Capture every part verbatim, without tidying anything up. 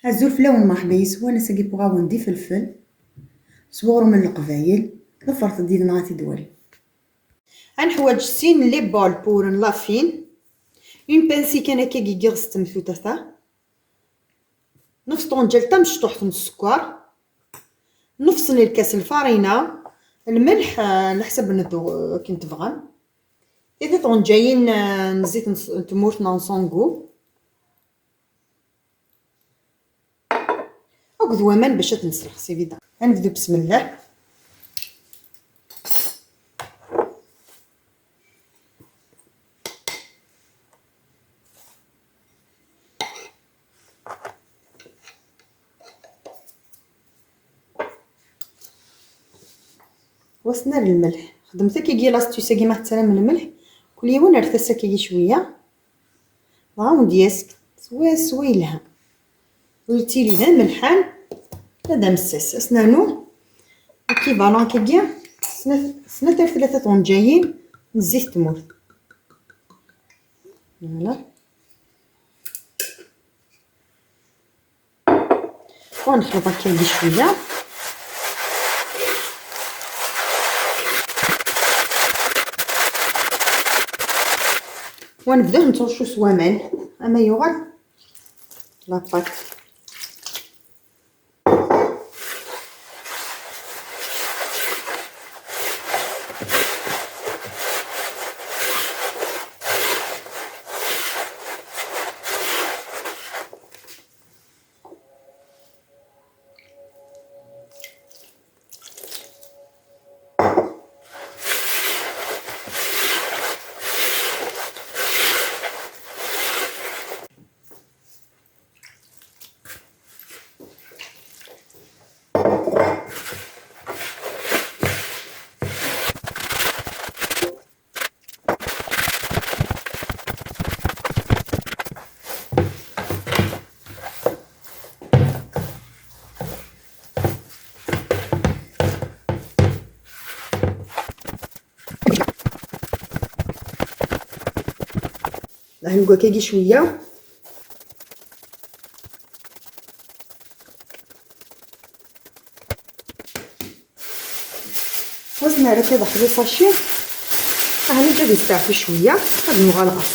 Azul fell-awen, merḥba yes-wen, ass-agi wwiɣ-awen-d ifelfel s uɣrum n Leqbayel, ḍefret-d yid-neɣ ad t-id-twalim. Ad neḥwaǧ sin les bols pour une la farine, une pincée kan akkagi n yiɣes n temtunt, ata, nefs tɣenǧalt tamecṭuḥt n sskeṛ, nefs n lkas lfarina, lmelḥ, eh, leḥsab n ddu-, akken tebɣam, tlata tɣenǧayin, eh, n zzit n s-, n tmurt neɣ n sans goût, akked waman bac ad ten-nesseɣ, c'est évident. Ad nebdu, bismillah. Wasen ar lmelḥ. Xedmet akkagi l'astuce-agi ma tettarram lmelḥ. Kul yiwen ar tasa akkagi cwiya. Dɣa wen-d-yas swaswa yelha. Ur yettili d amelḥan, la d amessas. Ad s-nernu équivalent akkagi, snat, snat ar tlata tɣenǧayin n zzit n tmurt. Voilà. Ur nexleḍ akka di cwiya. Ur nebda nettruccu s waman, ama yuɣal la pâte. Lehmeg akkagi cwiya. Wazen ara k-iḍeḥ di sachet. Aha neǧǧa ad yesteɛfu cwiya, ad nuɣal ɣer.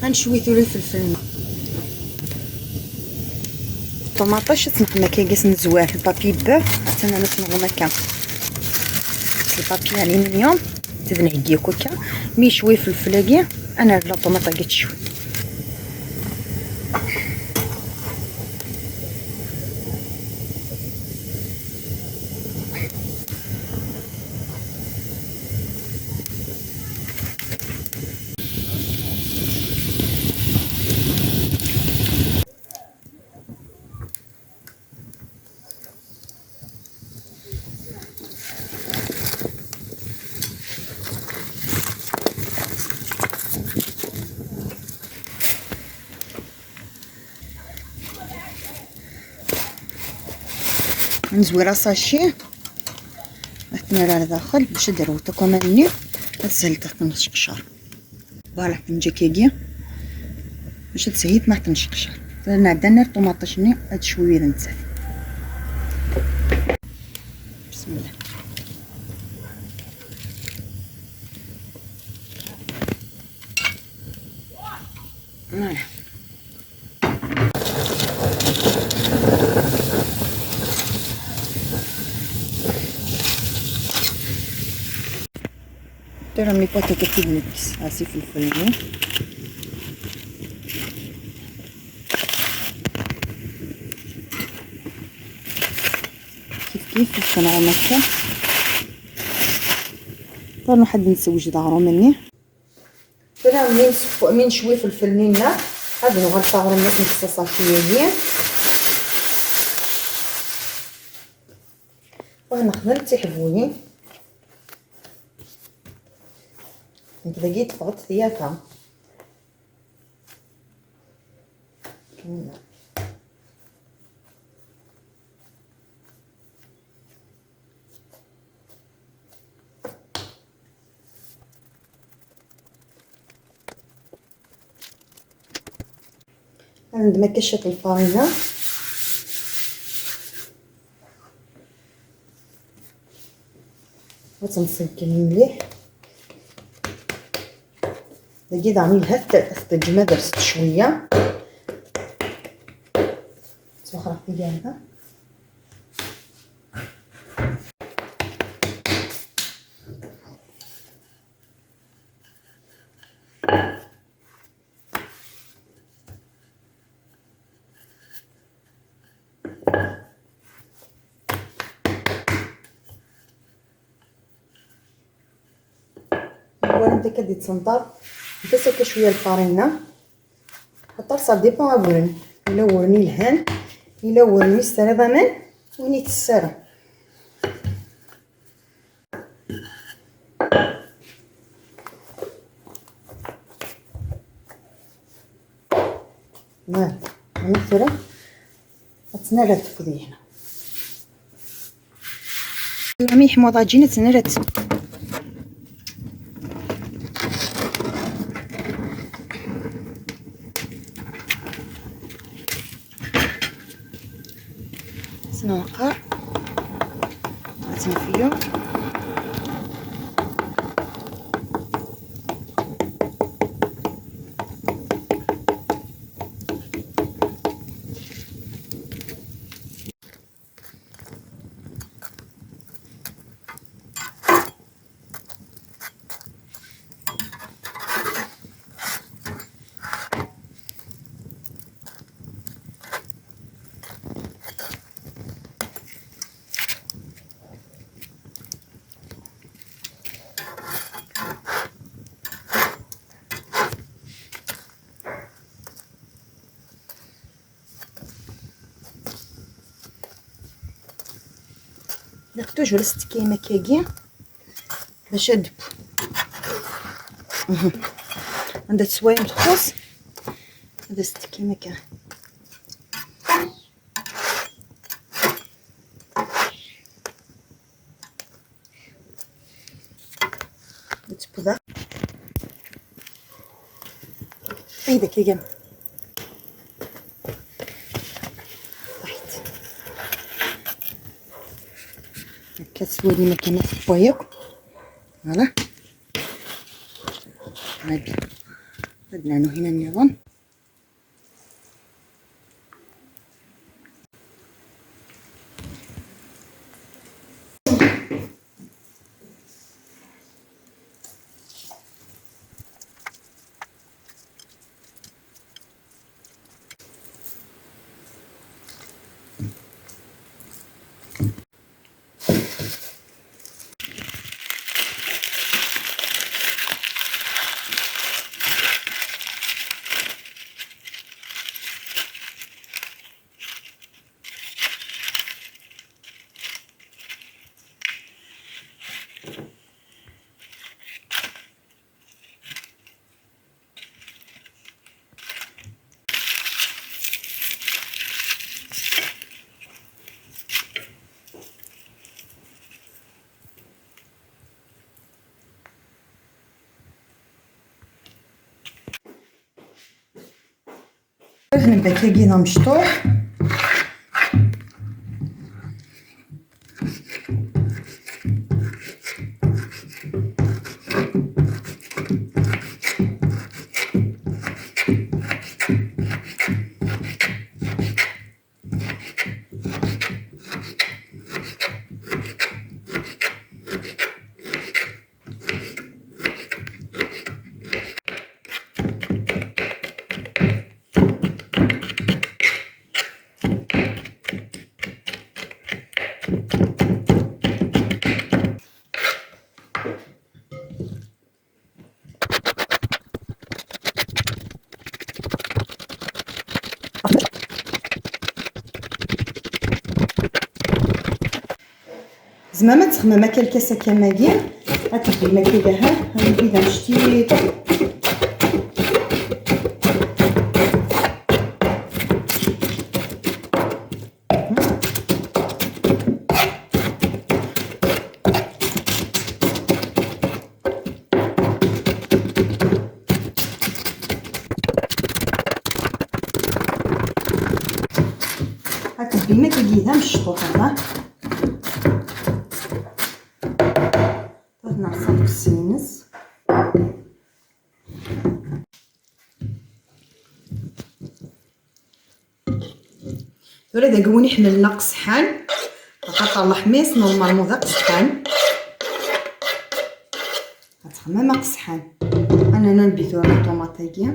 Ad necwi tura ifelfel-nni. Ṭumaṭic ad tt-neqqen akka, ad s-nezwar lpapier beurre, attan ad tt-neɣlem akka s lpapier aluminium, ad t-id-nheggi akk akka. Mi yecwi ifelfel-agi, ad nerr la ṭumaṭ-agi ad tecwi. Nezwir asaci, ad t-nerr ar daxel bac ad d-rwet akk aman-nni, ad shelent ad ten-nesseqcer. Voilà, nǧa kagi. Bac ad shelent ma ad ten-nesseqcer. Nɛedda nerr ṭumaṭic-nni ad cwi wid nettat. Bismillah. Voilà. Tura mi pwata kif id-nekkes, asi fell-, fell-, kif kif, ad nɛum akka. Tura nruḥ ad nsewjed aɣrum-nni. Tura mi nsef-, mi necwi ifelfel-nni-nneɣ, ad nuɣal s aɣrum-nni, ad t-nekkes asaci-agi. Wa nexdem d tiḥbuyin. Nekk dagi ṭṭfeɣ-d tyata. عند ما كشط الفارينة، وتنصب كلي مليح. دقيقة عمي لها التجمة درت شوية. تخرج في جنبها. Voilà، انت كدي تسنطر، انت سكر شويه الفارينه، خاطر ça dépend اولن، الا ورني الهان، الا ورني السرير ضمان، وين يتسرى. Voilà، مثلا اتسنى لا تفضي هنا. مليح موضع جينة نرت. سنوقع. غتنفيو. ناخدو جوج ست كيمة كاكي باش ادب. مهم. عندها سوايع متخوص. هذا ست كيمة كا. نتبدا. ايدك يا جنب. طحت. كتسوى لي مكانات البويق. Voilà. هاي. بدنا هنا النظام. نبدا كي كينا مشطوح. زعما ما تخمم هكا الكاسه كاماكي، غتدي ما كي داها، غادي دير شتيت. Imak-agi d amecṭuḥ, ha? Ad nerṣa deg sin-ines. Tura dagi win iḥemmlen aqesḥan, axaṭer leḥmis normalement d aqesḥan. Ad txemmem aqesḥan. Ana nulbi tura ṭumaṭ-agi.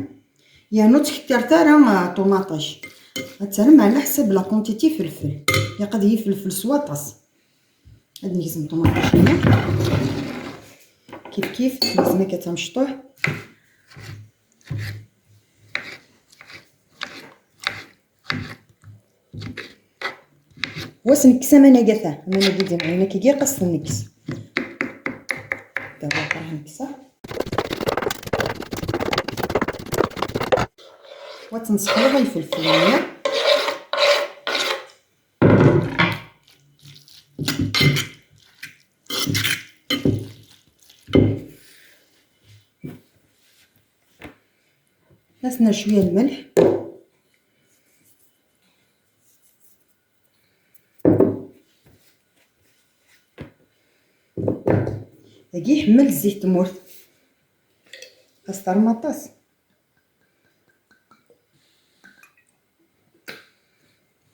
Yernu ur tkettiret ara, ah, ṭumaṭic. Ad terrem ɛla ḥsab la quantité ifelfel. Ilaq ad yili ifelfel s waṭas. Ad negzem ṭumaṭic-nni. Kif kif, negzem akka tamecṭuḥ. Wa s-nekkes aman agata, aman agi d-imɛin akkagi, qas s-nekkes. Dawa, nekkseɣ. Wa tt-nseḥluɣ ifelfel-nni. Ad as-nerr cwiya n lmelḥ. Dagi iḥemmel zzit tmurt. Xas term aṭas.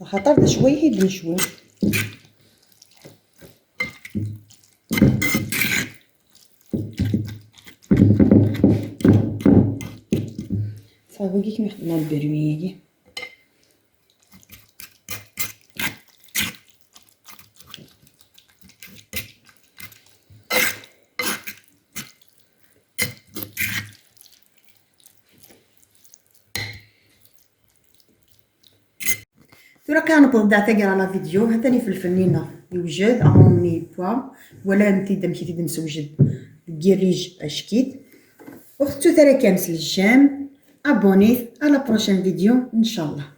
Axaṭer d acwayh i d-necwi. Tesɛiḍ wagi kem ixedmen lberwi-agi. Tura kan newweḍ-d ɣer taggara n la vidéo, ha-t-an ifelfel-nni-nneɣ yewjed, aɣrum-nni yewwa, twalamt-t-id amek i t-id-nessewjed deg yirrij acek-it. Ur tettut ara kan s le j'aime, abonnez-vous, à la prochaine vidéo, ncallah.